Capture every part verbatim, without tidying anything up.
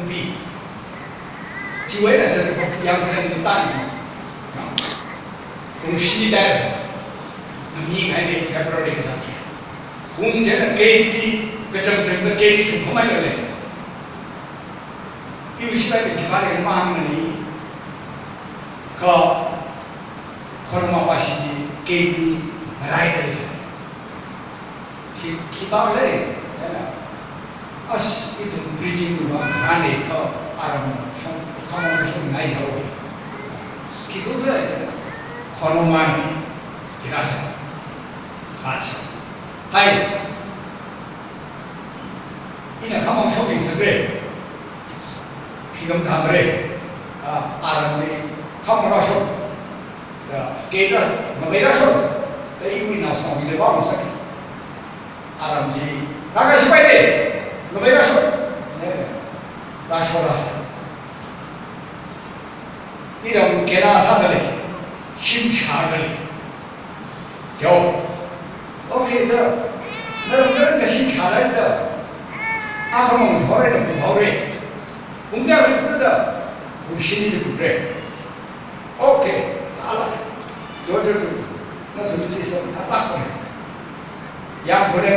Pi. Chiwui eina chān phok yangkha̱ ni tan. Kungshini dai sa. Nami ngai ni February kazang. Kung chieina K P kachang chang da K P shung khamai da lei sa. Iwui shipai bing khipā lei mahāngmani. Kha Khonoma pashi K P ngarai da lei sa. Khi, khipā lei, ya na. As ithum preaching ruwa khani kha aram shong, khamong shong ngai jao. Khi tu lei, Khonoma ni, jina sa. Acha. Hai. Ina khamong shong ning sakre. Khi kam tham re. Ah, aram ni khamong ra shong. Da, kei ra, magai ra shong. Da iwui nao song ni le ba mo sak. Aram chi, na ka shipai de, ngabai ra shok. Ne, ra shok ra sa. Iram kena sa da lei, shim sha da lei. Jao. Okay da. Naram naram da shim sha da da. Akhamong thore da kumhao re. Kung da re da. Kungshini da kure. Okay, ala. Jo, jo, jo. Nathum ti sa, atak ko. Yang ko le,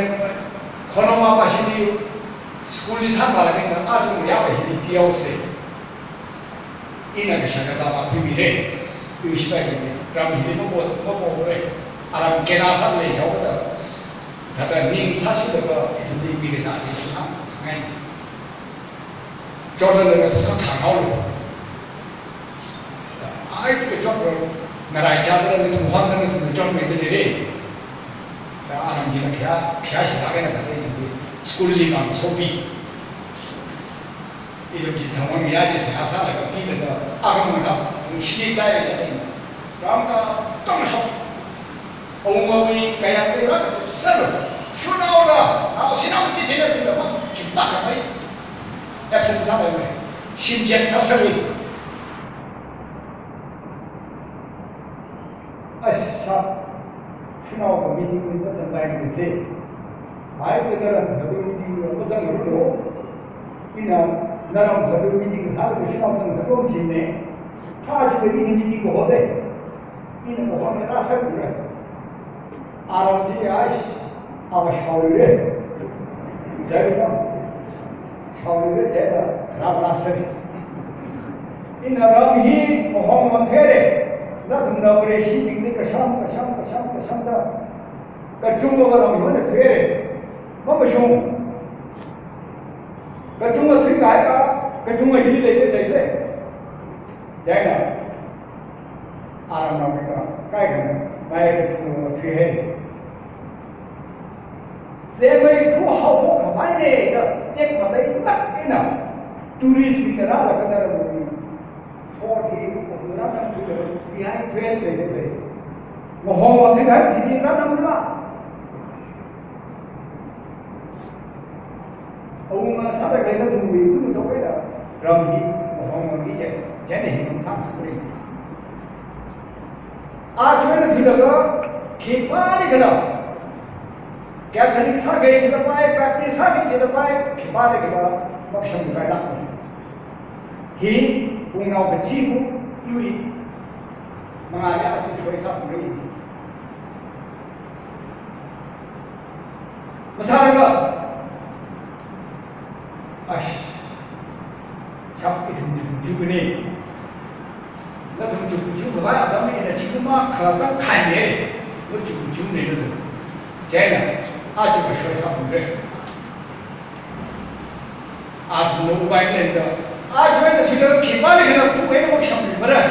Khonoma pashi ni school li than ba la keng, a chung ya ba hi ni piao se. Ina ka shaka sa ma khui mi re. Yu shi ba ni, ram hi ni mo bo, mo bo re. Aram kena sa le jao da. Thāda ning sa shi da ba, ithum ni mi ka sa, ithum sa, sa ngai. Jordan la nathum kha thang hao lo. Ai, tika Jordan, ngarai cha la nathum hon la nathum Jordan mei da lei re. Da aram chi na kya, kya shi la kena da ithum school li mang so pi. Ithum chi thang hon ya chi sa sa la ka pi la da, a ka mang da, shi dai le ja. Ram ka tong shok. Awungawui kayāng le rākasā sālu. Shanao la, nao shanao ti ti la, ti la ma, khipā khamei. Absent sālu. Shim jen sāsālu. Asha. Shanao ka meeting ni mazangpai ni se. Mai te naram khadu meeting ni mazanglu lo. Ina naram khadu meeting sālu shanao zangsā lo shim ne. Kha chi ni meeting ko ho de. Ina ko hon na sākura. Aram chi ai, awa shaolire. Jai ka. Shaolire jai ka. Ram na sāri. Ina ram hi ko hon man khere. Nathum na kure shi ding ni kasham, kasham, kasham, kasham da. Kachungkha ram hi na khere. Mamashung. Kachungkha thui kai ka, kachungkha hi le le le le. China, aram na mei ka, kai ka, mai ka chung na thui hai. Zemei khu hao ho khamei ne ka, tek ma dai tak ina. Tourist mi ka ra la ka na ra mo. Forty, ko na na thui ka, behind twelve le le le. Mo ho wa ki dai, ti ti ra na ma. Awunga sāda khalei nathumwui tu tokhaida, ram hi, mahong ram hi je, jene hi mang sang sāri. Aja eina thuilaga, khipāli khala, Catholic sāki jila pai, Baptist sāki jila pai, khipāli khala, makashung kai lak. Hi, pungnao kachibu, iwui, mangāli aja shoi sāpuri. Masālala. Ash. Chap ithum chukchuk ni. Nathum chukchuk khavai atam ni na chikuma kha tang khai ne. Lo chukchuk ne nathum. Chieina, aja kashoi sāpuri. Athumna upai leida. Aja eina thuilaga khipāli khala khu eina makashungmara.